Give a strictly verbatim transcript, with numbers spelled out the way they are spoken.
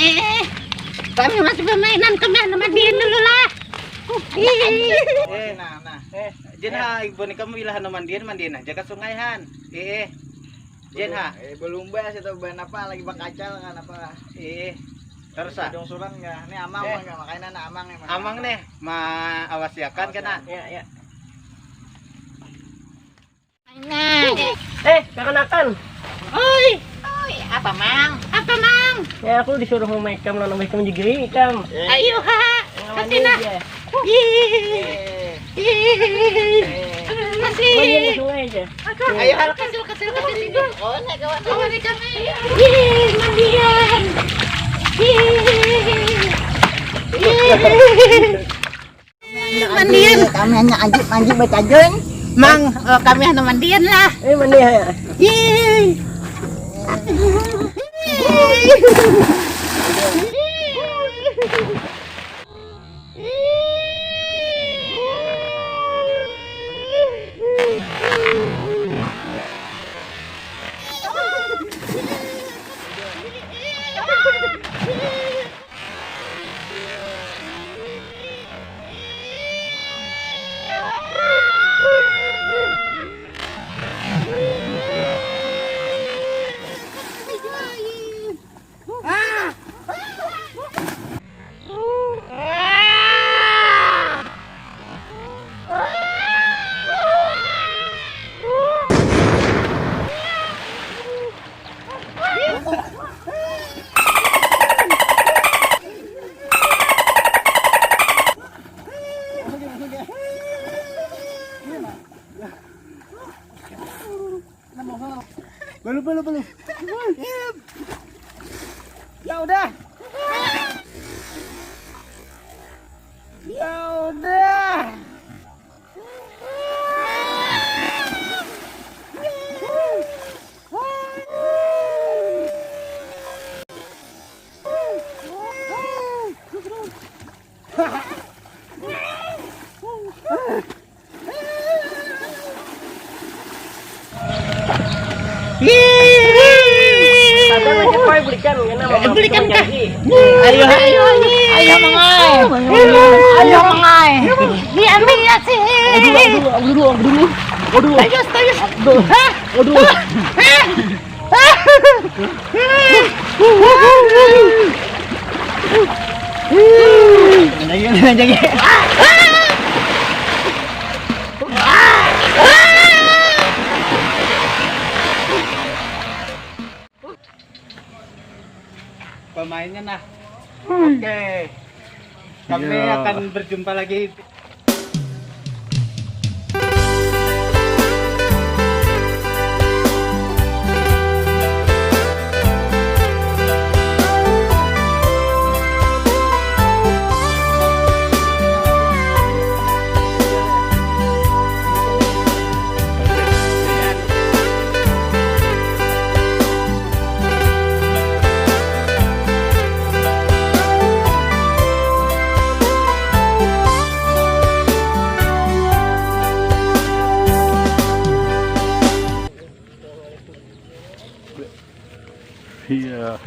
Eh, kami masih bermainan, kami anu mandian dulu lah. Ih. Eh, nah, nah. Eh, Jen, ha, ibu ni kamu ilah anu mandian, mandian aja ke sungai, Han. Eh, eh. Jen, ha. Eh, belum bah, situ ban apa lagi bakacal kan apa? Eh, terus, ah. Dong surang enggak? Ini amang, eh, enggak, makanya anak amang emang. Amang nih, ma awasiakan kena. Ya, ya. Nah. Eh, kakanakan. Oi. Oi, apa, Mang? Apa, Mang? Ya, aku disuruh sama ikam, lawan ikam juga ikam. Ayo, ha. Kasih nah. Ih. Ih. Kasih. Main ke sungai aja. Ayo, hal kecil, kecil, kecil. Kawan, kawan. Kawan kami. Ih, mandian. Ih. Ih. Mandian. Kami hanya anjing, anjing bertajun. Mang, eh, kami hanya mandian lah. Eh, mandian ya? Yeay. Belum, belum, belum. Ya udah. Ya udah. Ada aja kau belikan, kena mama belikan kah? Ayo, ayo, ayo, ayo, mangai. Ayo, mangai. Diambil ya sih. Aduh, aduh, aduh, aduh, aduh. Aduh. Ayo, ayo. Aduh. Hah? Aduh. Hah? Hah? Jangan, jangan, jangan. Pemainnya nah. Oke. Kami akan berjumpa lagi. Iya.